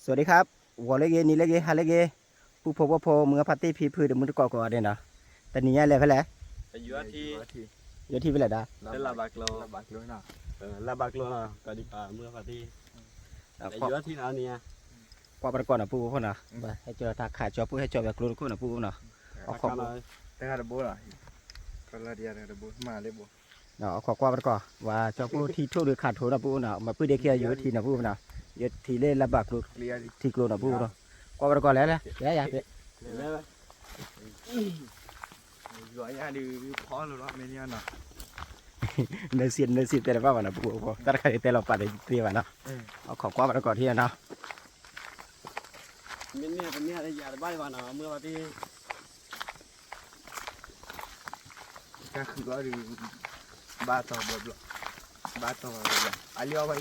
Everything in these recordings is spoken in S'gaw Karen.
สวัสดีครับ ဂီၤလၢအဂ့ၤ နံၤလၢအဂ့ၤ ဟါလၢအဂ့ၤ ပုၢ်ဖိဝဲၢ်ဖိ မုၢ်ဂၤဖါတံၢ် ဖံဖု ဒီးမုၢ်တကိးကိးဂၤဒဲးနီၤ, တနံၤညါလဲၤဖဲလဲၣ်, ယိၤထံဖဲလဲၣ်ဒၣ်, လၢဘၣ်ကျိနီၤ, မုၢ်ဂၤဖါတံၢ်, ကွၢ်ပတကိးနီၤ ပုၢ်ဖိနီၤ, ဟဲကၠီတၢ်ခးကၠီ ပုၢ်ဟဲကၠီဝဲကျိတခိၣ်နီၤ ပုၢ်ဖိနီၤ, တဂၤတဘိလီၤ, တဂၤတဘိမၤလၢဘိ အခီၣ်ကွၢ်ပတကိး ဝဲကၠီပုၢ်ထံထိၣ်ဒီးခးထိၣ်နီၤ ပုၢ်နီၤ, မ့ၢ်ပုၢ်ဒ့ခံဂၤ ယိၤထံနီၤ ပုၢ်နီၤ, ယိၤထံလၢလၢဘၣ်ကျိ ထံကျိနီၤ ပုၢ်နီၤ, ကွၢ်ပတကိးလဲၣ်လဲၣ်, ယၤယၤ, နစံးနစံးတဲတဘၣ်ဘၣ်နီၤ ပုၢ်ဖိ တၢ်တခါအံၤတဲလီၤပာ်တသ့ဘၣ်နီၤ, အခီၣ်ကွၢ်ပတကိးထံနီၤ, မ့ၢ်န့ၢ်တန့ၢ်ယၤတဘၣ်ဘၣ်နီၤ မုၢ်ဂၤဖါတံၢ် တၢ်ဃုာ်အီၤဒီး ဘၣ်တီၢ်ဘျီဘျီ, ဘၣ်တီၢ်ဘျီဘျီ, အလံအီၣ်ဘၣ်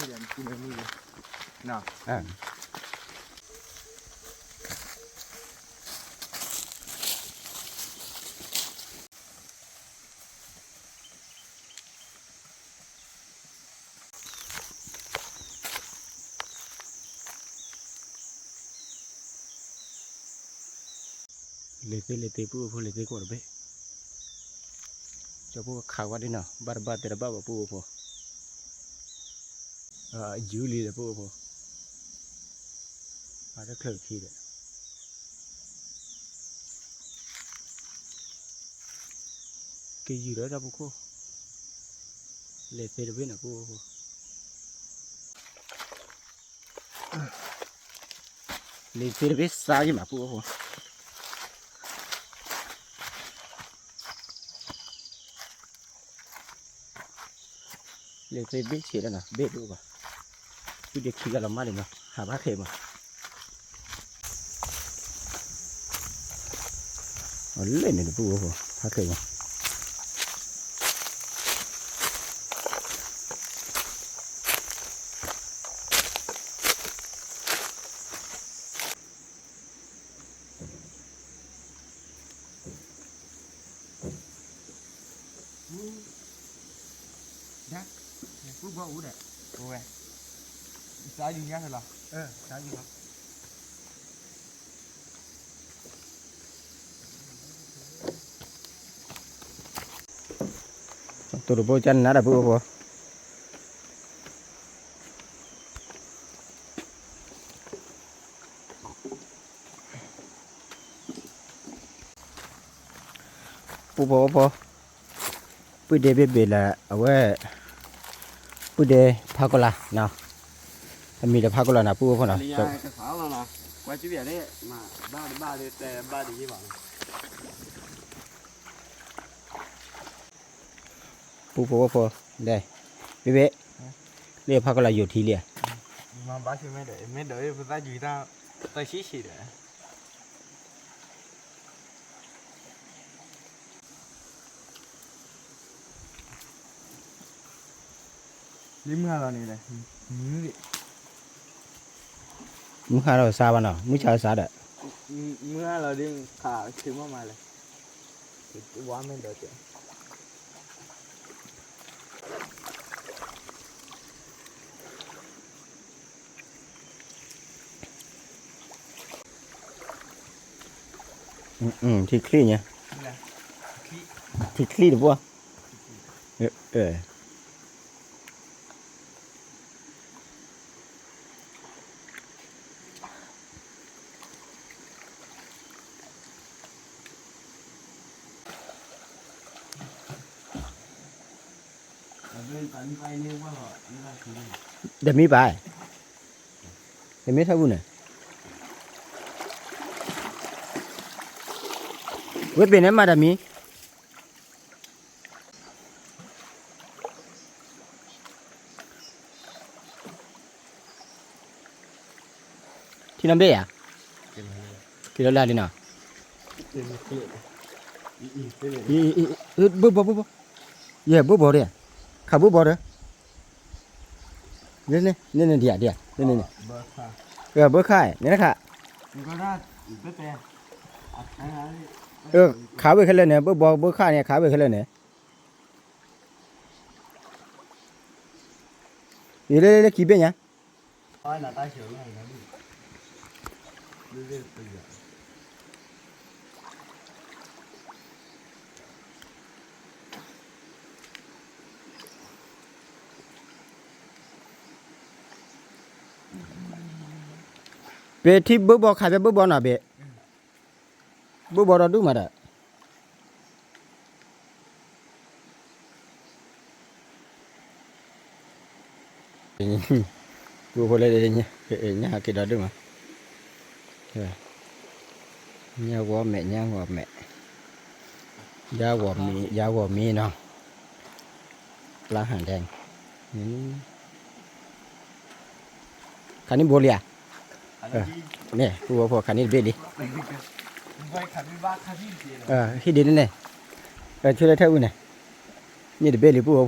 အံၤဒီး နကူမ့ၢ်မုၢ်လံ, နီၤ, လဲၤသ့လဲၤသ့ ပုၢ်ဖိလဲၤသ့ကိးတဘ့ၣ်, ကၠီဖိခးဝဲဒ်နီၤ ဘၣ်တဘၣ်တဲတဘၣ်ဘၣ် ပုၢ်ဖိ, ယူၤလံဒီး ပုၢ်ဖိ, အတချုးခံဒီး ကယူၤဒီးတၢ်ဖူခိၣ်, လဲၤသ့တဘ့ၣ်နီၤ ပုၢ်ဖိ, လဲၤသ့တဘ့ၣ်စါယံၤမး ပုၢ်ဖိ, လဲၤသ့ဘ့ၣ်ဆံးလီၤနီၤ ဘ့ၣ်ဒိၣ်ဘၣ်, ပုၢ်ဒ့ခံဂၤလီၤမးဒံးနီၤ ဟးဘၣ်ခဲမး အလဲၣ်န့ၣ်တပူၤအိၣ်ဖဲခဲအံၤ ဒၣ်, ပုၢ်ဘီအူဒီး, ဝဲ, စးယံၤညါလီၤ, စးယံၤလီၤ. တိၢ်တဘိကနၣ်ဒီးပုၢ်အိၣ်ဖဲ ပုၢ်ဖိအိၣ်ဖဲ ပုၢ်ဒ့ဘ့ၣ်ဘ့ၣ်လၢအဝဲ ပုၢ်ဒ့ဖးကလၤနီၤ, အမံၤဒီးဖးကလၤနီၤ ပုၢ်အိၣ်ဖဲနီၤ, ပုၢ်ဖိအိၣ်ဖဲ ဒဲ, ဘ့ၣ်ဘ့ၣ်, လၢဖးကလၤယိၤထံလံဧါ မ့ၢ်ဒီး မ့ၢ်ဒီး ပသးယံၤတၢ် တၢ်ဆံးဆံးဒီး လၢမုၢ်ဟါလီၤန့ၣ်လဲၣ်, မုၢ်ဟါလီၤစါဘၣ်နီၤ, မုၢ်ဆါစါဒီး မုၢ်ဟါလီၤဒ်ခးဆံးမးမးလဲၣ်, ဝါမ့ၢ်ဒီး ထံချံၣ်ညါ, ထံချံၣ်တပှၢ်, ဒီးမံပၢ်, ဒီးမံထီၣ်ပူၤန့ၣ်, ဝဲပ့ၤန့ၣ်မးဒီးမံ ထံနီၣ်ဘ့ၣ်ဧါ, က့ၤလီၤလၢလံနီၤ, ဘိဘီဘိဘီ, ယဲၢ်ဘိဘီဒီး, ခးဘိဘီဒီး, န့ၣ်န့ၣ်ဒံးဧါဒံးဧါ, ဘိခါ, န့ၣ်တခါ, ခးဝဲခဲလၢာ်န့ၣ် ဘိဘီဘိခါန့ၣ် ခးဝဲခဲလၢာ်န့ၣ် ယလၢလၢခံဘ့ၣ်ညါ, အၢ ပထံၣ်ဘုၣ်ဘီခးဖဲဘုၣ်ဘီနီၤဘ့ၣ်, ဘုၣ်ဘီဒီးဒူၣ်မးဒီး ပူဖိလၢ ညၣ်ဟးက့ၤဒီဒူၣ်မး, ညၣ်ဂီၤမဲာ် ညၣ်ဂီၤမဲာ်, ယါဂီၤမံ ယါဂီၤမံနီၤ, ပျၢ်ဟးဒဲး, ခးန့ၢ်ဘိလံဧါ, န့ၣ် ပူဖိ ခးန့ၢ်တဘ့ၣ်လံ, ဟံၣ်ဒ့န့ၣ်န့ၣ်, ဆိလၢထဲအူန့ၣ်, န့ၢ်တဘ့ၣ်လံပူဖိ,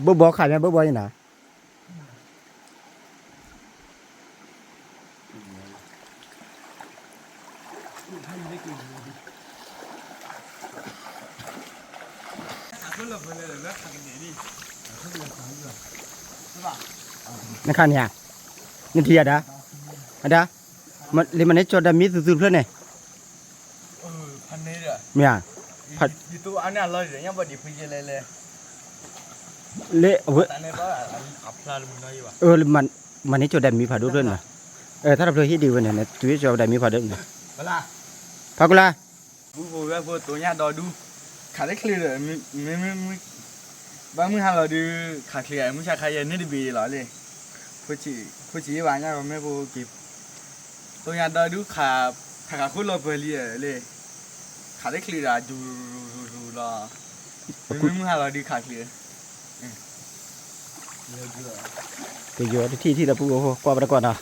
ဘုၣ်ဘီခးမ့ၢ်ဘုၣ်ဘီအံၤနီၤ နခါန့ၣ်ဧါ, နထံၣ်ယၤဒၣ်, အဒၣ်, လၢမၤန့ၢ်ကၠီၤဒၣ်မံသူသူဖျၢၣ်န့ၣ်, မ့ၢ်ဧါ, လၢအဝဲ မၤန့ၢ်ကၠီၤဒၣ်မံဖးဒိၣ်ဖျၢၣ်န့ၣ်, တၢ်တဖျၢၣ်ဟံၣ်ဒံးဝဲန့ၣ် တုၤကၠီၤဒၣ်မံဖးဒိၣ်န့ၣ်, ဖးကူလါ ပူဖိဝဲဖိတိညၣ်ဒီဒူ, ခးတချုးဒီး, မ့မ့ၢ်, ဘၣ်မုၢ်ဟါလီၤဒုး, ခးချ့မုၢ်ဆါခါယဲန့ၣ်တဘ့ၣ်လီၤလံ, ဖိဆံးဘၣ်ညၣ်ကီမ့ၢ်ဖိက့ၤ, တိညၣ်ဒီဒူခး, ခးခးခိၣ်လီၤပှဲၤလံလံ, ခးတချုးဒီးဒူဒူဒူဒူလီၤ, မ့မ့ၢ်မုၢ်ဟါလီၤဒုးခးချ့ ကယီတထံၣ်ထံၣ်ဒီးပူဖိကွၢ်ပတကွၢ်နီၤ,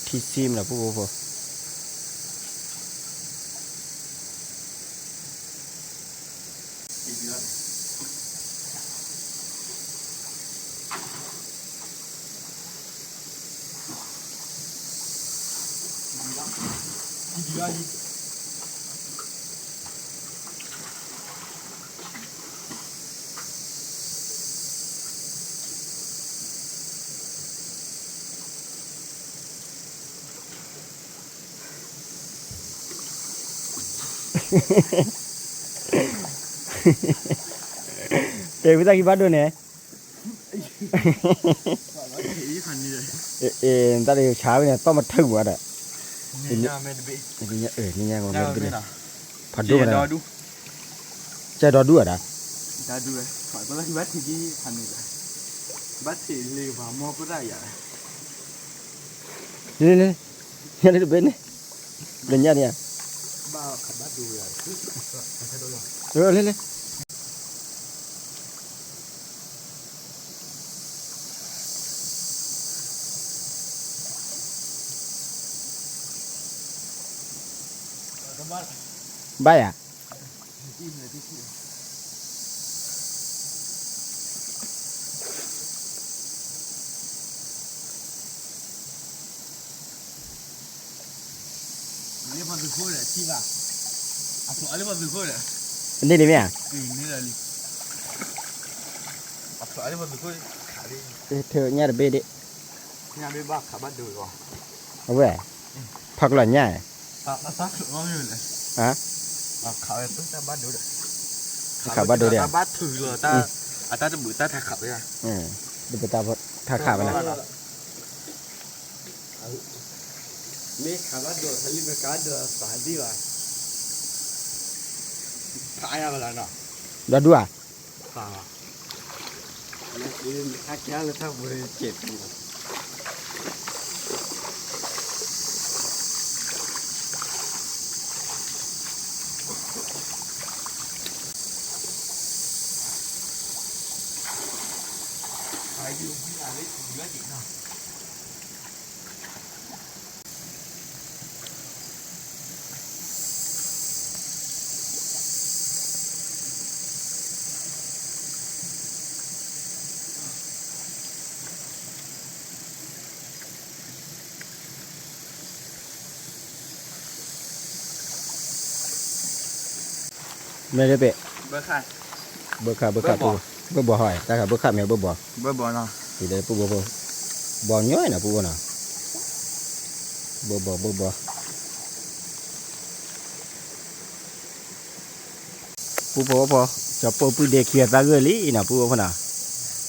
ထံဆံမ့ၢ်လီၤပူဖိဖိ တဲဝံသးကံဘၣ်ဒိၣ်န့ၣ်, တၢ်လၢယဆါဝဲန့ၣ် သီၣ်မထုးဝဲဒီး, ညါမ့ၢ်တဘ့ၣ်, ဖးဒိၣ်ဝဲဒၣ်, ကဲဒီဒူၣ်ဝဲဒၣ်, ဘၣ်ထံၣ်လံကပၤမီၢ်ပတၢ်ယၤ, လံလံလံ, ညါလံတဘ့ၣ်န့ၣ်, လၢညါန့ၣ်, လံလံ ဘၣ်ယၤ, န့ၣ်လံမ့ၢ်ဧါ, ထဲညါတဘ့ၣ်ဒၣ်, အဝဲ, ဖးကလီၤညါ, ခးဘၣ်ဒိဒီး, တဘၣ်တၢ်ခးဝဲ, မ့ၢ်ခးဘၣ်ဒိ တလံမ့ၢ်ကါဒိသးဒံးဘၣ်, ဖးအါဘၣ်လီၤနီၤ, ဒီဒူၣ်ဧါ, ဖး, လၢအကဲလၢတၢ်ပှဲၤကဲးပူၤ, မ့ၢ်လၢပ့ၣ်, ဘၢခၣ်, ဘၢခၣ်, ဘၢဘီၣ်, ဘၢဘီၣ်ဟီ, တၢ်ခါဘၢခၣ်မ့ၢ်ဘၢဘီၣ်, ဘၢဘီၣ်နီၤ, ပူဖိ, ဘီၣ်ညီနီၤ ပူဖိနီၤ, ဘၢဘီၣ် ဘၢဘီၣ်. ပူဖိဖိ, ကၠီၤပိၢ်ပုၢ်ဒ့ခံဂၤသးဂၢၢ်လံနီၤ ပူဖိဖိနီၤ,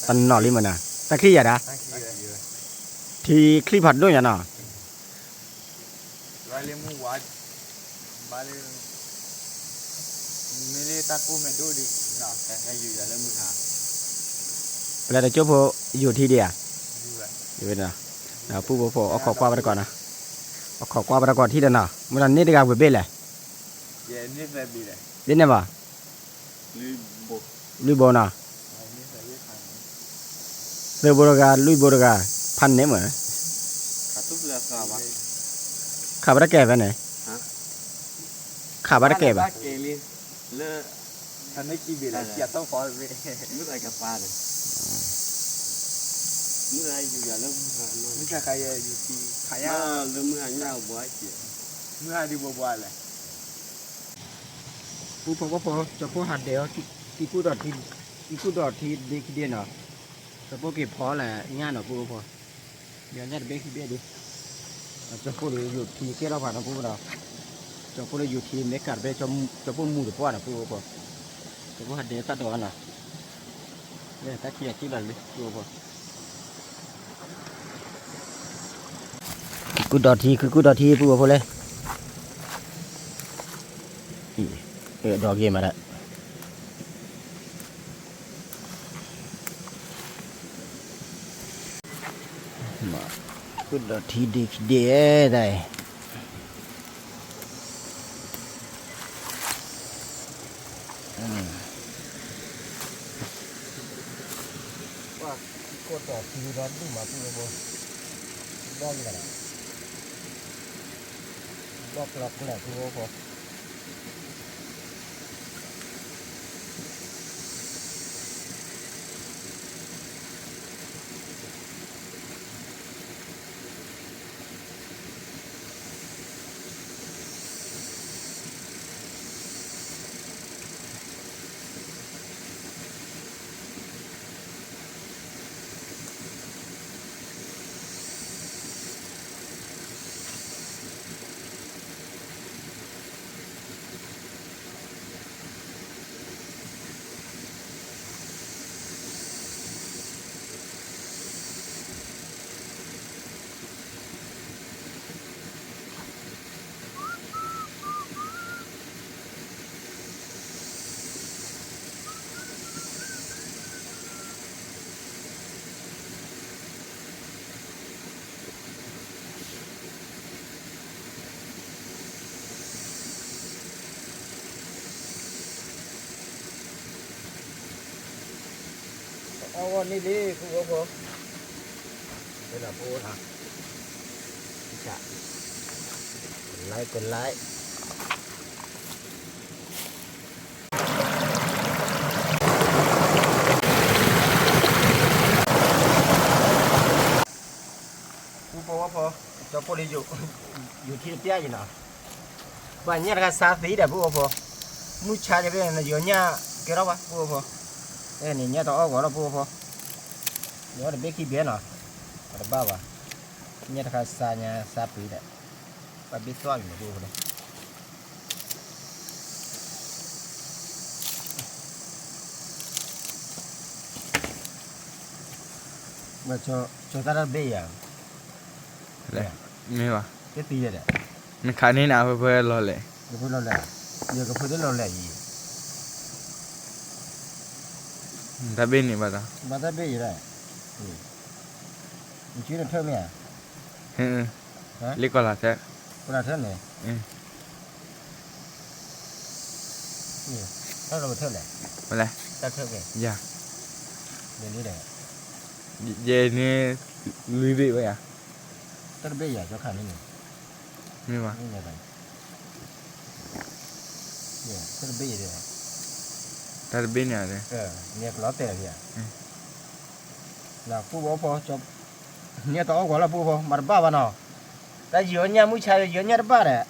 တနီၤလံမးနီၤ, တၢ်ချံၣ်ယၤဒၣ်, ထံချံၣ်ဖးဒိၣ်ညါနီၤ. လၢမုၢ်ဝါ, ဘၣ်လၢ, မ့ၢ်လၢတၢ်ကိၢ်မဲာ်ဒိၣ်ဒံး, ပလဲၤတကၠိဖိယူၤထံဒံးဧါ, ပူဖိဖိ အိၣ်ခိးကွၢ်ပတကီၢ်နီၤ, အိၣ်ခိးကွၢ်ပတကီၢ်ထံဒီးနီၤ, မ့ၢ်ဒီးန့ၢ်တဂၤဝံၤဘ့ၣ်လဲၣ်, ဘ့ၣ်န့ၣ်ဘၣ်, လွံၢ်ဘိနီၤ. သၢဘိတဂၤ လွံၢ်ဘိတဂၤ, ဖးန့ၢ်မး, ခးဘၣ်တကဲဘၣ်န့ၣ်, ခးဘၣ်တကဲဘၣ်, ပူဖိဖိ, ကၠီၤဖိဟးဒဲးအီၤ, သံကူၣ်ဒီးထံ, သံကူၣ်ဒီးထံဒ့ခံဒ့နီၤ, ကၠီၤဖိက့ၤဖီလဲၣ်ညၣ်နီၤ ပူဖိဖိ, ယညၣ်တဘ့ၣ်ခံဘ့ၣ်ဒံး, ကၠီၤဖိဒီးယူၤထံကဲထီၣ်ဖးနီၤ ပူဖိဒီး, ကၠီၤဖိဒီးယူၤထံမ့ၢ်ကးတဘ့ၣ်, ကၠီၤဖိမူတပှၢ်နီၤ ပူဖိဖိ, ကၠီၤဖိဟးဒဲးတၢ်ဒိးနီၤ, တၢ်ခံဂၤထံၣ်လီၤလံ ပူဖိဖိ. ကူၣ်ဒီးထံ ကူၣ်ဒီးထံ ပူဖိဖိလဲၣ်, ဒီးက့ၤမးဒၣ်, ကူၣ်ဒီးထံဒ့ခံဒ့ဒၣ်, ကူၣ်ဒီးထံဒီးဒူၣ်မး ပူဖိဖိ, ဘီၣ်လၢ, ဘီၣ်ကျီၤကျဲၤ ပူဖိဖိ. အီၣ်ဂီၢ်န့ၣ်လံ ပူဖိဖိ, လၢနပူဖိနီၤ, ကlike ကlike. ပူဖိဖိ, ကၠီၤပိၢ်လၢ ယူၤထံတပျၢ်အံၤနီၤ, ပှၤညၣ်တခါစါသံဒီး ပူဖိဖိ, မုၢ်ဆါယဘ့ၣ်န့ၣ် ယညၣ်ကဲထီၣ်ဘၣ် ပူဖိဖိ, အဲန့ၣ်ညၣ်တအီၣ်ဂီၤလီၤ ပူဖိဖိ, ယအီၣ်တဘ့ၣ်ခံဘ့ၣ်နီၤ, ပတဘၣ်ဘၣ်, ညၣ်တခါစါညါစါပှ့ၤဒီး, ပှၤဘ့ၣ်သွၣ်လံန့ၣ် ပူဖိဖိန့ၣ် ကၠီၤတၢ်တဘ့ၣ်ယၤ, မ့ၢ်ဘၣ်, တသံယဲဒီး, နခးန့ၢ်နၤဖဲဖဲလီၤလဲၣ်, ဖဲလီၤလဲၣ်, ယကဖုသ့လီၤလဲၣ်အံၤ, တၢ်ဘ့ၣ်န့ၣ်ဘၣ်ဒီး, ဘၣ်တၢ်ဘ့ၣ်ယဲဒီး, နကနထၢၣ်မ့ၢ်ဧါ, လၢကီၢ်လီၤထဲ, ကီၢ်လီၤထဲန့ၣ်, တၢ်လီၤထၢၣ်လဲၣ်, တၢ်ထၢၣ်က့ၤ, ယၤ, လၢလံဒီး, ယဲန့ၣ် လွံၢ်ဘ့ၣ်ဝဲယၤ, တၢ်တဘ့ၣ်ယၤ ကၠီခါန့ၣ်, မ့ၢ်ဘၣ်, တၢ်တဘ့ၣ်န့ၣ်, နကလီၤတဲာ်လံဧါ, ပူၣ်ဘီဖီ, န့ၣ်တအီၣ်ကွၢ်လၢပူၣ်ဘီဖီ မၤတဘၣ်ဘၣ်နီၤ, တၢ်ယံာ်အီၣ်ညၣ်မုၢ်ဆါ ယံာ်အီၣ်ညၣ်တဘၣ်ဒီး,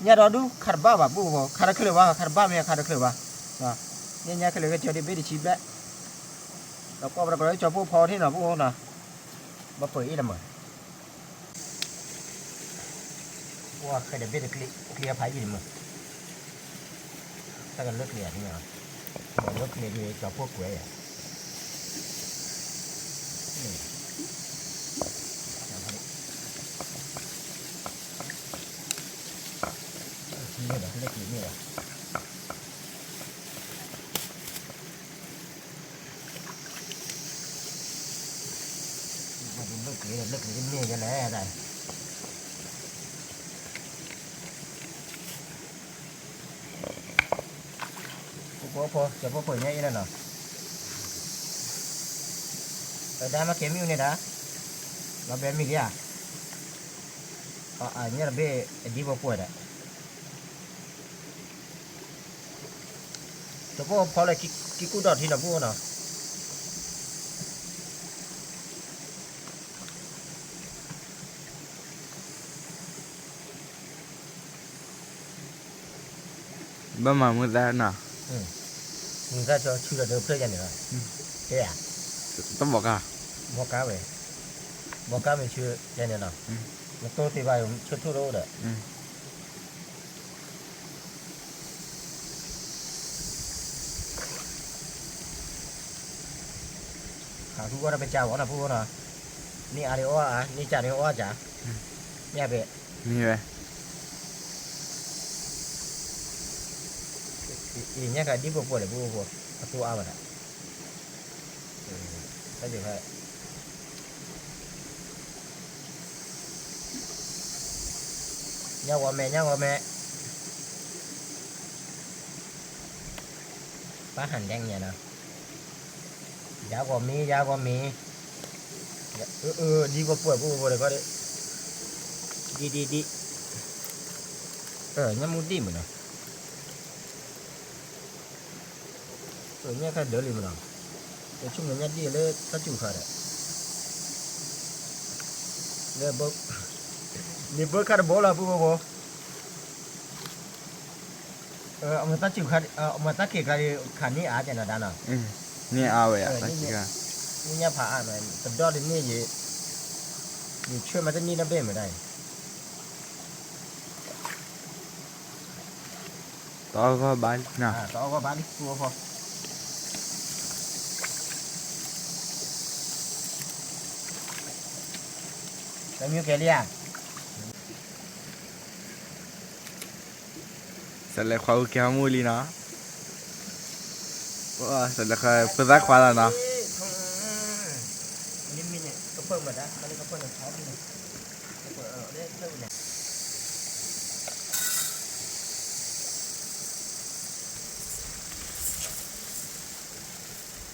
ညၣ်ဒီဒူၣ် ခးတဘၣ်ဘၣ်ပူၣ်ဘီဖီ, ခးတချုးဘၣ်, ခးတဘၣ်မ့ၢ်ခးတချုးဘၣ်, န့ၣ်ညါခဲလၢာ်ကဲကၠီဒ်ဘ့ၣ်တဆံဘျဲၣ်, ဒီးကွၢ်ပှၤတကလီၤကၠီဖိဖီထံၣ်နီၤပူၣ်ဘီဖီနီၤ, ဘၣ်ပၢၢ်အ့ၣ်လၢမုၢ် ပှၤဃဲဒီးဘ့ၣ်တကျ့, ကျ့အဖးယံာ်န့ၣ်မုၢ်, တၢ်ကလၢကျ့အီၤန့ၣ်, လၢကျ့ဒ်ကၠီဖိကွဲးယၤ, န့ၣ်ဘၣ်, လၢကျ့န့ၣ်ဘၣ်. လၢကျ့, လၢကျ့တန့ၢ်ယလဲၣ်, ပူၣ်ဘီဖီ ကၠီဖိပၢၢ်ညါအ့ၣ်လၢနီၤ, ပဒါမ့ၢ်ကဲမ့ၣ်အူန့ၣ်ဒၣ်, လီၤဘဲမ့ၢ်က့ၤဧါ, အညၣ်တဘ့ၣ်အဒံပှဲၤပှဲၤဒီး တပိၢ်ဖီလၢကံကူၣ်ဒီးထံလီၤပူၣ်နီၤ, ဘၣ်မၤမုၢ်သၣ်နီၤ, မုၢ်သၣ်ဆီဆူဒီးဒၢဖျၢၣ်ယၤန့ၣ်လီၤ, တဲဧါ, တဘီကါ, ဘီကါဝဲ, ဘီကါမ့ၢ်ဆူယၤန့ၣ်လီၤ, နတိၢ်သ့ဘၣ်ဆၢထၢၣ်တအိၣ်ဒီး ဟးဃုဝဲဒီးပစၢ်ဝဲနီၤဖိနီၤ, န့ၢ်အါဒံးအီၣ်အါ, န့ၢ်စၢ်ဒံးအီၣ်စၢ်, မ့ၢ်ဖဲ, မ့ၢ်ဝဲ, အံၤညါကဒ်ပှဲၤပှဲၤလၢပအိၣ်ဖိ, အသူအါဘၣ်ဒီး, တၢ်ယိၤဖဲ ညၣ်ဂီၤမဲာ် ညၣ်ဂီၤမဲာ်, ပၢ်ဟန်ဒဲကညါနီၤ, ယၤဂီၤမ့ၤ ယၤဂီၤမ့ၤ, အၢ အၢ ဒ်ကပှဲၤပူဖိဒီးကီးဒီး, ဒ်ဒ်ဒ်, ညၣ်မူဒံၣ်မုၢ်နီၤ, ညၣ်ခါဒၢလံမုၢ်နီၤ, ယဆိကမိၣ်ညၣ်ဒံၣ်လၢတၢ်စူၤခါဒီး, လၢ, မ့ၢ်ဘၢခါတဘိလီၤပူဖိဖိ အမ့ၢ်တၢ်စူၤခါ, အမ့ၢ်တၢ်ခံးခါဒီး ခးန့ၢ်အါကဲနီၤဒါနီၤ, န့ၢ်အါဝဲယၤ, န့ၢ်ညၣ်ဖးအါနီၤ, တဒီတန့ၢ်ယဲ, ယဆှၢမၤတန့ၢ်နီတဘ့ၣ်မ့ၢ်ဒၣ်အံၤ, တအီၣ်ဂီၢ်ဘၣ်လံ, တအီၣ်ဂီၢ်ဘၣ်လံ, ပူဖိဖိ, တမ့ၢ်ကဲလံဧါ. စလဲၤခွါအိၣ်ကဲဟီၣ်မူလံနီၤ, စလဲၤခွါဖိသၣ်ခွါလီၤနီၤ,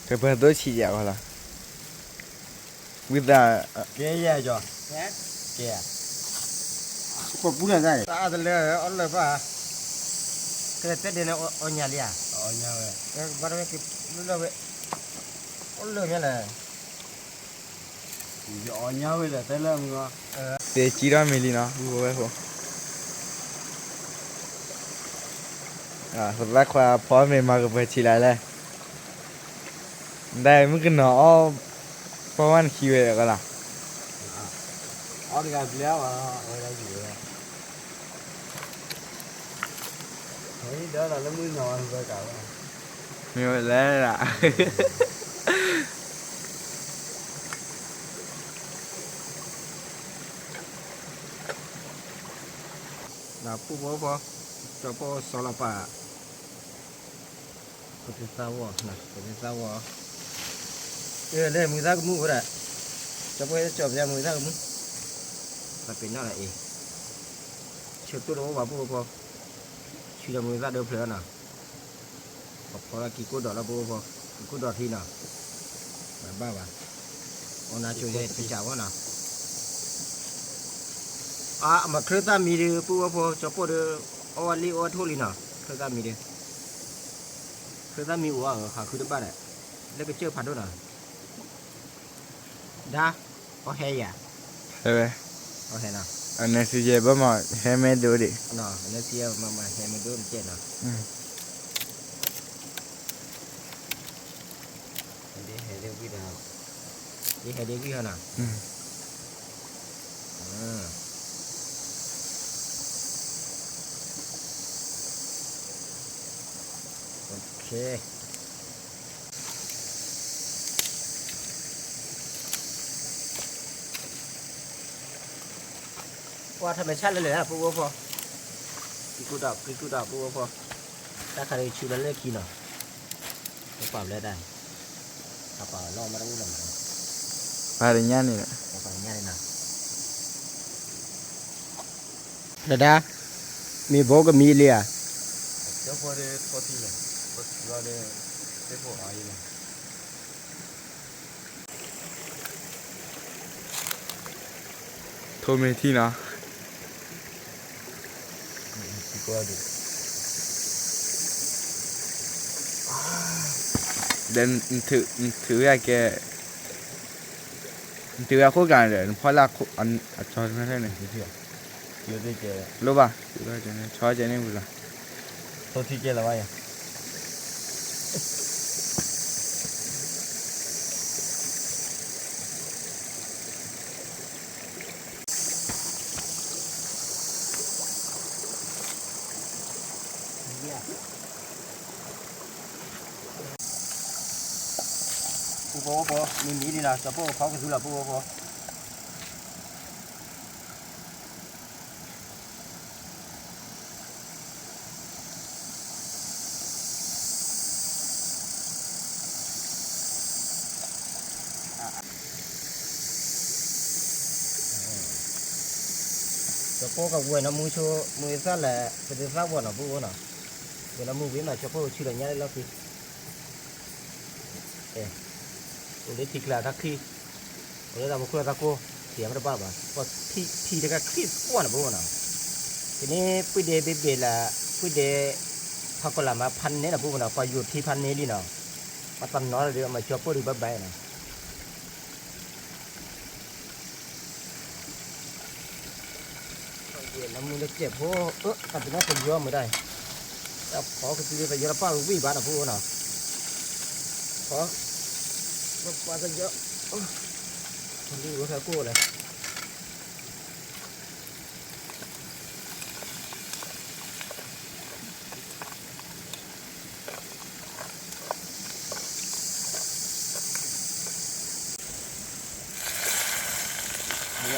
ကပၢၤသိဆံးယၤဝဲလီၤ, ဝံသး, ကဲယဲၢ်ကီ, ကဲ, ပပူၤလၢ်တၢ်အံၤ တၢ်အါတလၢအီၣ်လၢၢ်ပၢ်, ကဲတဲဒ်န့ၣ်အီၣ်ညါလံဧါ, အီၣ်ညါဝဲ, ဘၣ်တမ့ၢ်က့ၤလၢလၢဝဲ, အီၣ်လၢၢ်မ့ၢ်လဲၣ်, ယအီၣ်ညါဝဲလဲၣ်တဲလၢမုၢ်ဂီၤ, တဲကံထီၣ်မံၤလံနီၤ ဝဲဖိ, သရၣ်ခွါဖီမ့ၢ်မၤကပၢၤဆံးလၢလဲၣ်, ဒ်မုၣ်ကနီၤအီၣ်, ပီၢ်ဝဲနခံဝဲကလီၤ, အီၣ်တဂၤဘျဲၣ်ဝဲ, အဝဲဒၣ်ယံၤဝဲ, ဒီးလၢမုၢ်နီၤဝဲနဘၢကးဝဲ, မ့ၢ်ဝဲလဲၣ်, နပူဖိဖိ, ကၠီဖိစီၤလီၤပာ်, ပသ့သၣ်ဝီၢ်, ပသ့သၣ်ဝီၢ်, လၢမုၢ်သၣ်ကမူၣ်ဝဲဒၣ်, ကၠီဖိဟဲကၠီပယါမုၢ်သၣ်ကမူၣ်, ပပ့ၤနီၣ်လၢအံၤ, ဆၢတိၢ်တအိၣ်ဘၣ်ပူဖိဖိ, ဆူဒီးမုၢ်သၣ်ဒၢဖျၢၣ်လီၤနီၤ, ပဖီလၢကံကိၢ်ဒီးလီၤပူဖိဖိ, ကံကိၢ်ဒီးထံနီၤ, မၤဘၣ်ဘၣ်, အနၤဆိတကၠးဝဲနီၤ, အမၤချၢသၣ်မံၤဒီး ပုၢ်ဝဲၢ်ဖိ ကၠီပိၢ်ဒီး အီၣ်ဝဲလံအီၣ်ဝဲထိၣ်လံနီၤ, ချၢသၣ်မံၤဒီး, ချၢသၣ်မံၤအိၣ်အဃးခုတဘၣ်ဒီး, လၢကစၢၢ်ဖးဒိၣ်နီၤ, ဒါ, အီၣ်ဟဲယၤ, ဟဲဝဲ, အီၣ်ဟဲနီၤ, အနၢၤစံယဲၢ်ဘၣ်မး ဟဲမ့ၢ်ဒိၣ်ဒံး, အနၢၤစံယဲၢ်မးမး ဟဲမ့ၢ်ဒိၣ်တကဲနီၤ ဒ်ဟဲဒ်ဝံၣ်ဒီး, ဒ်ဟဲဒ်ဝံၣ်ဟီနီၤ, ပှၤထီၣ်မဲာ်ဆၣ်လၢလၢာ် ပုၢ်ဝဲၢ်ဖိ, ကံကူၣ်ဒီး ကံကူၣ်ဒီး ပုၢ်ဝဲၢ်ဖိ, တၢ်ခါဒုးဆူလၢလၢခံနီၤ, ပပာ်ဘျဲတၢ်, ပပာ်လီၤမးတအိၣ်လၢၤမး, ပာ်တညၣ်န့ၣ်, ပာ်တညၣ်န့ၣ်နီၤ နဒါ, မ့ၢ်ဘီကမံၤလံဧါ, ထိၣ်မ့ၢ်ထံနီၤ, ဒီးနထုးဝဲကဲ, နထုးဝဲအခိၣ်ကျါန့ၣ်ဒီး နဖီၣ်လၢအကၠီန့ၣ်, လိၣ်ဘၣ်, ဆီကဲန့ၣ်ဝံၤလီၤ, ပုၢ်ဖိ, မ့ၢ်မံၤလံနီၤ, ကၠီပိၢ်ဖီကသူလီၤ ပုၢ်ဖိ, ကၠီပိၢ်ကဝဲၤနီၢ်မူဆိ, မူသၣ်လဲၣ်, ပတသၣ်ဝီၤနီၤ ပုၢ်ဖိနီၤ, ဝဲၤနီၢ်မူဝံၤမး ကၠီပိၢ်ဆူၣ်လီၤညါလၢလီၢ်ခံ အိၣ်လၢထံကျါတၢ်ခံ, အိၣ်လၢတၢ်ဖိခိၣ်လၢတၢ်ကိၢ်, ထံၣ်မ့ၢ်တဘၣ်ဘၣ်, ပှၤထံတခါချံကွၢ်နီၤ ပုၢ်ဖိနီၤ, ကန့ၢ်ပှ့ၤဒဲးဘ့ၣ်ဘ့ၣ်လၢ, ပှ့ၤဒဲး, ဖးကီၢ်လၢမၤဖးန့ၢ်နီၤ ပုၢ်ဖိနီၤ, ပှၤယိာ်ထံဖးန့ၢ်လံနီၤ, ပှၤတနီၤဒီး အမၤကၠီပိၢ်ဒုးဘၣ်ဘၣ်နီၤ နမူလၢကဲးဖိ, တၢ်တနီၤပယီၤမုၢ်ဒၣ်, တၢ်ဖီကသံလၢပယီၤတပၣ်ဝံၣ်ဘၣ်နီၤ ပုၢ်ဖိနီၤ, ဖီ, ပပာ်တယီၤ, လံဝဲဖဲကိၢ်လဲၣ်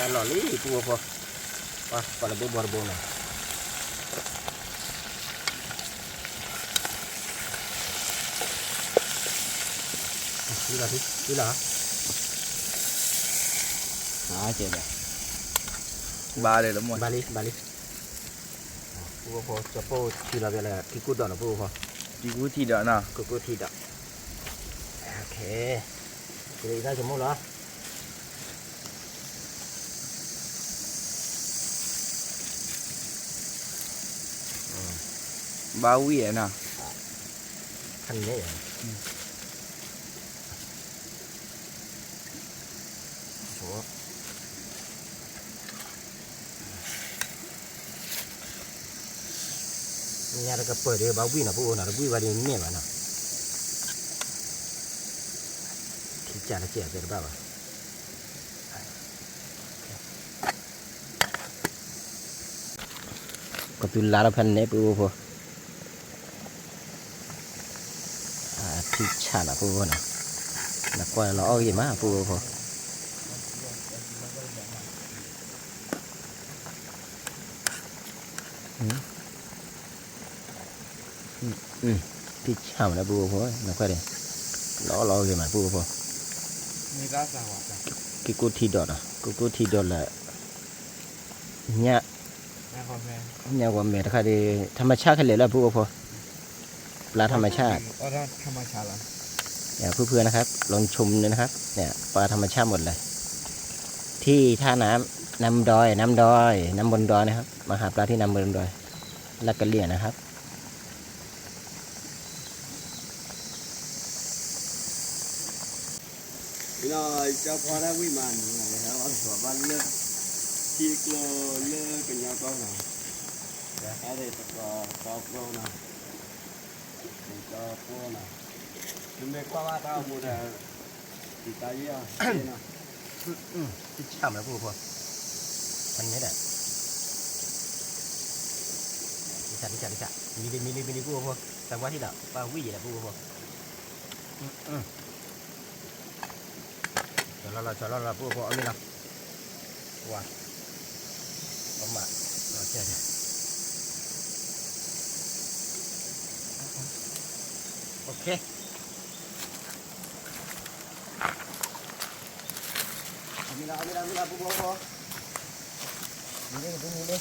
အလီၢ်လံ ပုၢ်ဖိ, ပှၤလၢဘိဘီတဘိနီၤ, လံလီၤ, လံလီၤ, ဘၣ်လံ, ဘၣ်လံ, ပုၢ်ဖိ, ကၠီပိၢ်ဆံးလီၤဘၣ်လၢ ကံကူၣ်ဒီးနီၤ ပုၢ်ဖိ, ကံကူၣ်ထံဒီးနီၤ, ကံကူၣ်ထံဒီး, က့ၤတၢ်ကမိၣ်လီၤ ဘၣ်ဝံၣ်ဧါနီၤ, ဖးန့ၢ်, ညါတကပၤဒီး ဘၣ်ဝံၣ်နီၤ ပုၢ်ဖိနီၤ, တဘၣ်ဝံၣ်ဘၣ်ဒီးန့ၢ်ဘၣ်နီၤ, ထံကၢ်တကဲးသ့တဘၣ်ဘၣ် ကသူလါထီၣ်ဖဲန့ၣ် ပုၢ်ဖိ, ထံဆးနီၤ ပုၢ်ဖိနီၤ, နကွၢ်လီၤအီၣ်ဂ့ၤမး ပုၢ်ဖိ, ထံဆးမးလၢ ပုၢ်ဖိ, နကွၢ်ဒီး, လီၤလီၤဂ့ၤမး ပုၢ်ဖိ, ကံကူၣ်ထံဒီးနီၤ, ကံကူၣ်ထံဒီးလၢ ညၣ်, ညၣ်ဂီၤမဲာ်တခါဒီး ထမဆၣ်ခဲလၢာ်လၢ ပုၢ်ဖိ, ပျၢ်ထမဆၣ်, ဖုဖုนะครับ ลองชมนะครับ เนี่ย ปลาธรรมชาติหมดเลย ที่ท่าน้ำ น้ำดอย น้ำดอย น้ำบนดอยนะครับ มาหาปลาที่น้ำบนดอย ลาดกะเหรี่ยงนะครับ ဒီးကၠီဖီဒၣ်ဝံၣ်မးန့ၣ် ဟဲအီၣ်တကီၢ်ဘၣ်လၢ ထံကျိလၢကညီကီၢ်နီၤ, ဟဲဒၣ်တကီၢ်ကီၢ်ပျိနီၤ, ကီၢ်ပျိနီၤ, မ့ၢ်ကွၢ်ဘၣ်တၢ်အိၣ်မူဒီး ဒ်တၢ်ယံာ်အီၤနီၤ, တဆၣ်မးလၢပူဖိ, ဖဲန့ၣ်ဒီး တဆၣ် တဆၣ် တဆၣ် မံလံ မံလံ မံလံပူဖိ, သးပှၢ်ထံၣ်ဒီး ပှၢ်ဝံၣ်ယံၤဒီးပူဖိ, ကၠီၤလီၤလီၤ ကၠီၤလီၤလီၤ ပူဖိ အီၣ်မ့ၤလီၤ, ဝါ, ပမၤ, လီၤကၠီၤ, โอเค အမ့ၢ်လၢ အမ့ၢ်လၢ အမ့ၢ်လၢ ပူဖိဖိ, မံလံ မံလံ,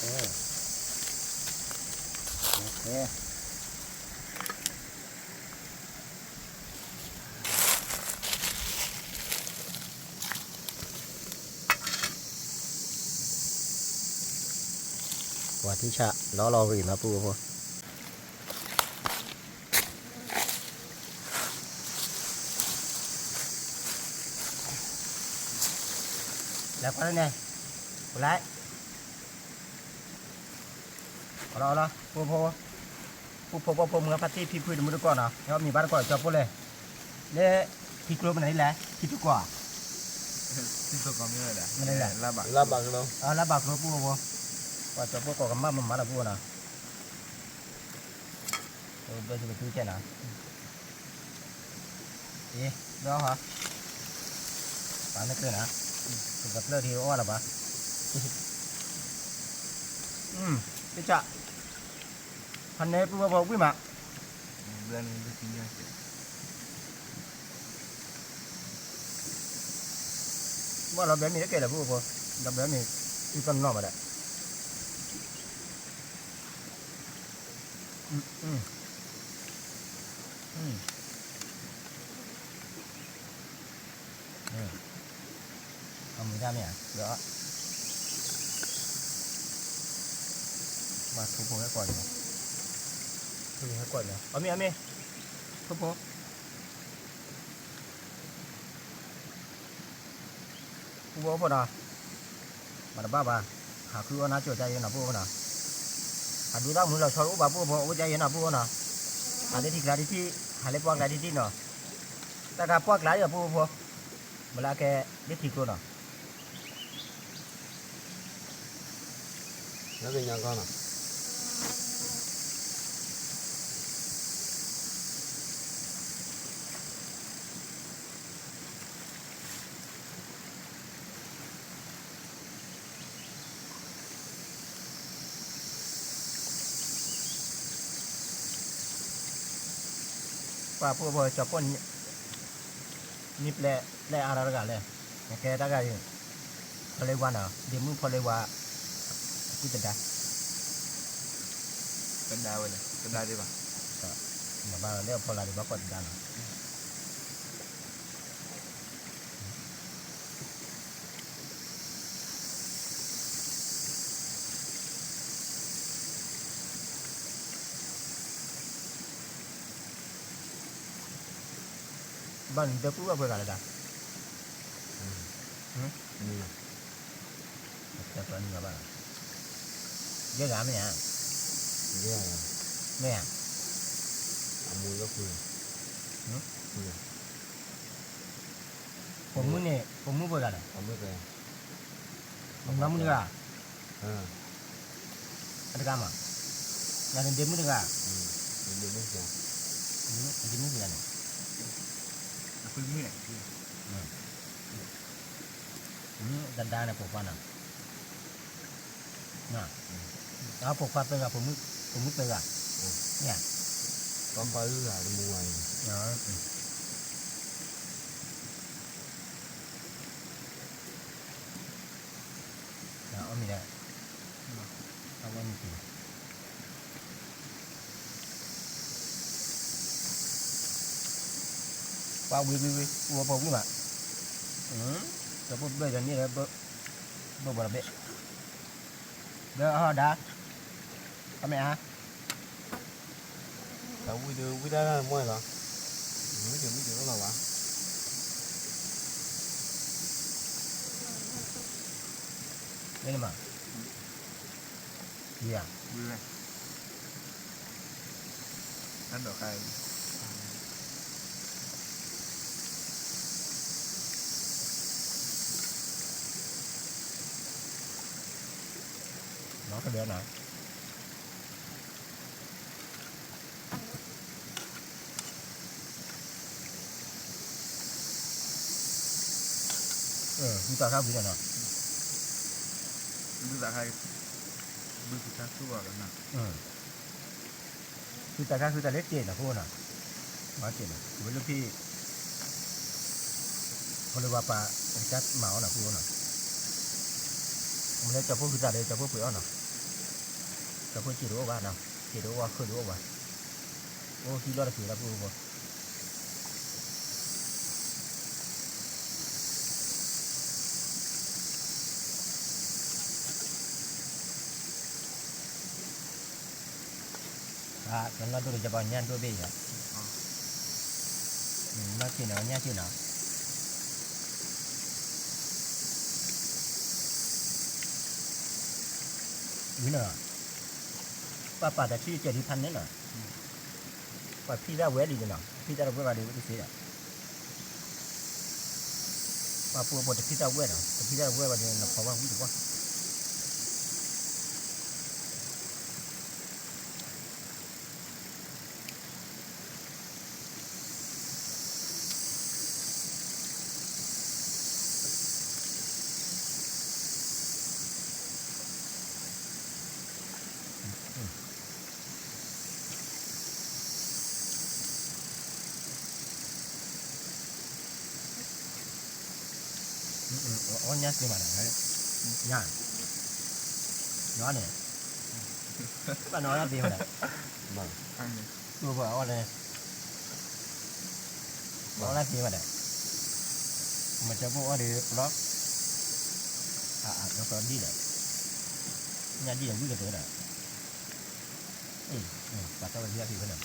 အ, โอเค ပှၤထံၣ်ဆၣ်လီၤလီၤဂ့ၤမးပူဖိ, လဲၤကွၢ်လၢန့ၣ်, ပူလဲၣ်, အီလီၤ အီလီၤ ပူဖိ, ပူဖိ ပူဖိ မုၢ်ဖါတံၢ်ဖံဖုတမုၢ်တကိးနီၤ, ဟဲအီၣ်မ့ၤဘၣ်တကိး ကၠီဖိလဲၣ်, လၢထံကျိမနုၤလဲၣ် ထံတကိး, ထံတကိးမနုၤလဲၣ်, လၢဘၣ်ကျိ, လၢဘၣ်ကျိပူဖိ, ပှၤကၠီဖိကိးကမၣ်မးမးလီၤပူနီၤ, ဘၢစကတူကဲနီၤ, အ့ ဘၢဟီ, ပာ်မ့ၢ်ကျၢၤနီၤ, ပကဖျၢၣ်ထံအီၣ်လၢၤဘၣ်, တၢ်ဆၣ်, ဖဲန့ၣ်ပူဖိဝံၣ်မး ဘၣ်လီၤဘဲမ့ၢ်တကဲလၢၤဖိဖိ, ဒီးဘဲမ့ၢ် သုတနီၣ်ဘၣ်ဒီး, အမုၢ်တၢ်မ့ၢ်ဧါ, ဒီး ဘၣ်ထိဖိဟဲကွၢ်န့ၣ်, ထိဖိဟဲကွၢ်န့ၣ်, အမ့ၢ် အမ့ၢ်, ထိဖိ ပူဖိဖိနီၤ, မၤတဘၣ်ဘၣ်, ဟးဃုအီၣ်နါကၠီၤကါယဲနီၤ ပူဖိနီၤ, ဟးဒူသၣ်မုၢ်လီၤဆီအိၣ်ဘၣ်ပူဖိ အိၣ်ကါယဲနီၤ ပူဖိနီၤ, ဟးလၢထံကျါတထံၣ်, ဟးလၢပှၢ်ကျါတထံၣ်နီၤ, တၢ်ကါပှၢ်ကျါဒီးပူဖိ, မ့ၢ်လၢအကဲ လၢထံကျိနီၤ လၢကညီကီၢ်နီၤ, ပှၤဖိဖိကၠီၤဖိ, နံၣ်ပျဲၢ်အါထီၣ်တဂၤလဲၣ်, နကဲတၢ်ဂၤအံၤ, ဖီလ့ဝါနီၤ, ဒ့မုၣ်ဖီလ့ဝါ, အကုၢ်တဒါ, တဒါဝဲလဲၣ်, တဒါဒံးဘၣ်, မၤဘၣ်လၢအဖီလာ်ဒံးဘၣ်ကွၢ်တဒါနီၤ ဘၣ်နဒၢပူအပှဲၤဂၤလၢဒၣ်, မ့ၢ်, ယဲၢ်ဂၤမ့ၢ်ဧါ, မ့ၢ်ဧါ, အမူလၢခု, ပိာ်မုၣ်န့ၣ် ပိာ်မုၣ်ပှဲၤဂၤလဲၣ်, ပိာ်မုၣ်တဂၤ, အတဂၤမး, ယၤန့ၣ်ဒ့မုၣ်တဂၤ, ဒ့မုၣ်တဂၤန့ၣ်, အဖိမုၣ်န့ၣ်, တဒါန့ၣ်ပိာ်ခွါနီၤ, အဖိခွါသၢဂၤ, ပိာ်မုၣ်သၢဂၤ, မ့ၢ်ဧါ, ပိာ်ခွါသၢဂၤ, တမူဂၤန့ၣ် အီၣ်မ့ၤဒၣ်, အဝဲမ့ၢ်က့ၤ, ပှၤဝံၤဝံၤဝံၤ ပှၤဝံၤမး, ကဘၣ်ဘၣ်ယၤန့ၣ်လၢ ဘၣ်ဘၣ်တဘ့ၣ်, ဒီးအဟီဒါ, အမ့ၢ်အါ, တၢ်ဝံၤဒီးဝံၤတၢ်မီၢ်လီၤ, ဝံၤဒီးဝံၤဒီးလီၤဘၣ်, မ့ၢ်မး, ဝံၤဧါ, ဝံၤဝဲ, တၢ်ဒိးခါ နီၢ်ကဒၢနၤ, ဃုသးခါဘုးနီၤ, ဃုသးခါ, ဘုဃုသးခါဃုသးလၢက့ၤနီၤ ဖိနီၤ, ဘၣ်က့ၤနီၤ ဝဲလၢဖံ ဖိလၢဝၤပာ် ကစၢ်မၤအီၤနီၤ ဖိနီၤ, မ့ၢ်လၢကၠီဖိဃုသးဒီး ကၠီဖိပှ့ၤအီၤနီၤ, ကၠီဖိစံးတအိၣ်ဘၣ်နီၤ, စံးတအိၣ်ဘၣ် ဃုတအိၣ်ဘၣ်, အိၣ်ဟံးလီၢ်တက့ၤလၢဖိဖိ ကလီၤဒိၣ်ဒီးယပှၤညၣ်ဒိၣ်ဘ့ၣ်ယၤ, နီၢ်က့ၤနီၤ ညၣ်က့ၤနီၤ, ဝံၤနီၤ, ပှၤပာ်တၢ်ထံၣ်ကဲၤဒ်ဖးန့ၣ်နီၤ, ပှၤဖံးတၢ်ဝဲလံနီၤ, ဖံးတၢ်တဝဲဘၣ်ဒီးဝဲတသ့ဒီး ပှၤပှ့ၤပှၤတဖံးတၢ်ဝဲနီၤ, တဖံးတၢ်ဝဲဘၣ်ဒီး နဖီဝဲဝံၤတကွၢ် အီၣ်ညၣ်သ့မးဒီး, ညၣ်, နအီၣ်န့ၣ်, ဘၣ်နအီၣ်ညၣ်သ့မးဒီး, ကျိပှၤအီၣ်န့ၣ်, ပှၤအီၣ်ညၣ်သ့မးဒီး, မ့ၢ်တဲဖိအီၣ်ဒီးပျီ, အအဒ်ဒီး, ညၣ်ဒ်ဒီးဝံၣ်ကတၢၢ်ဒီး, ပှၤသီဝဲဒၣ်သ့ဖဲန့ၣ်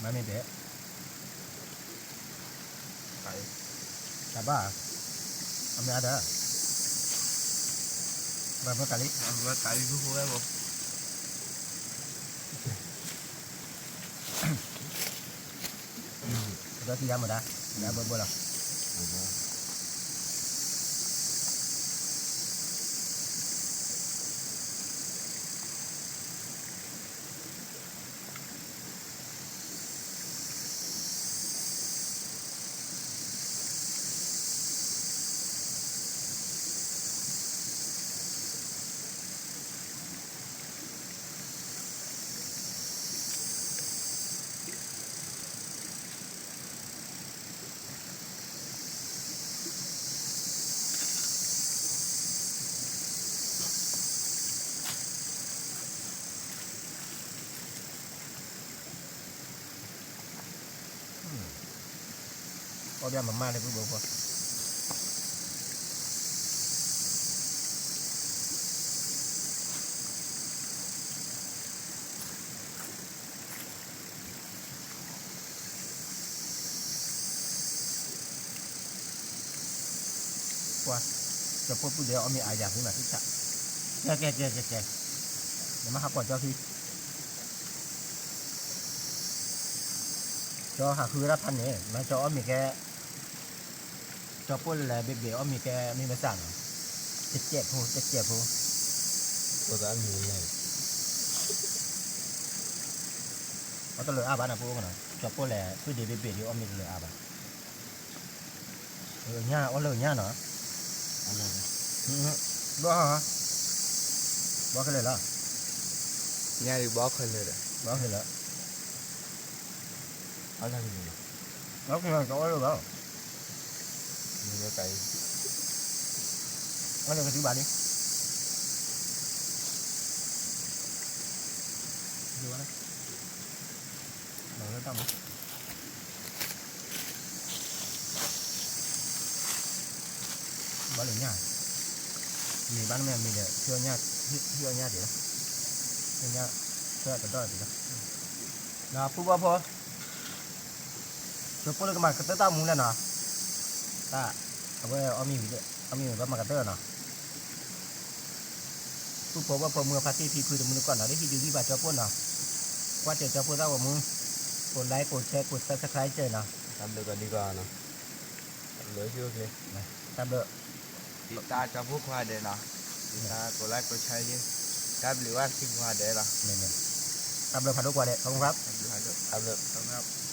မ့မ့ၢ်တဲ, တၢ်ဘၣ်, အမ့ၢ်အါဒီး, ဘၣ်ဘၣ်ကလံ, ဘၣ်ဘၣ်ကလံ, ဒီးတံၤယါမတၤ, ယါဘၣ်ဘၣ်လီၤ. အီၣ်ဘၣ်မၤမၤလၢပုၢ်ဘၢဖိ ပှၤ, ကၠီဖိပုၢ်ဒီးအီၣ်မ့ၤအါယၤဖုမးသ့ၣ်ဆး, ကဲကဲကဲကဲကဲ, နမ့ၢ်ဟးကွၢ်ကၠီဖံ, ကၠီဟးဃုဝဲဒၣ်ဖးန့ၣ် မ့ၢ်ကၠီအီၣ်မ့ၤကဲ, ကၠီပိၢ်လဲၤဘ့ၣ်ဘ့ၣ်အီၣ်မ့ၤကဲမ့ၢ်မစၢ်နီၤ, တစဲးဖိ တစဲးဖိ အီၣ်တလၢာ်အါဘၣ်နၤ ဖိအိၣ်ကနီၤ ကၠီပိၢ်လဲၣ် ဖုဒ့ဘ့ၣ်ဘ့ၣ်ဒ်အီၣ်မ့ၤတလၢာ်အါဘၣ်. ညၣ် အီၣ်လၢညၣ်နီၤ. ဘီ ဘီခဲလၢာ်လီၤ. ညၣ်ဒ်ဘီခဲလၢာ်ဒီး ဘီခဲလၢာ် အီၣ်လၢ ဘီခဲလၢာ် ကအီၣ်လၢဘၣ် အီၣ်လၢကသံဘၣ်လံ လီၤလၢတၢ်မၤ ဘၣ်လၢညၣ် မ့ၢ်ဘၣ်နမ့ၢ်မံၤဒီး ဟံၣ်အီၣ်ညၣ် ဟံၣ်အီၣ်ညၣ်ဒံးလီၤ ဟံၣ်ညၣ် ဆၢကဒီၣ်ဒံးလီၤ ဒီးဖုဘီဖိ ကၠီပိၢ်လၢကမၤကတၢၢ်တၢ်မူလဲၣ်နီၤ တၢ် အဝဲအီၣ်မ့ၤဝံၤ အီၣ်မ့ၤဝံၤဘၣ်မၤကတၢၢ်နီၤ ဖုဖိဝဲဖိမုၣ်ဖါတံၢ်ဖံဖုတမုၢ်တကိးနီၤ လၢဟံၣ်ဒုးဂံၢ်ဘၣ်ကၠီပိၢ်နီၤ ကွၢ်စၢၤကၠီပိၢ်သၣ်ဝဲမူ ကိး like ကိး share ကိး subscribe စၢၤနီၤ တၢ်ဘျုးကီးဒံကီးနီၤ တၢ်ဘျုးဟံၣ်အိၣ်ချ့ တၢ်ဘျုး တံၢ်သါကၠီပိၢ်ခွါဒဲးနီၤ တံၢ်သါကိး like ကိး share ယ့ တၢ်ဘျုးဘၣ်သံကွၢ်ဒဲးလီၤ တၢ်ဘျုးဖးဒိၣ်ကွၢ်ဒဲး ခီမူခါ တၢ်ဘျုး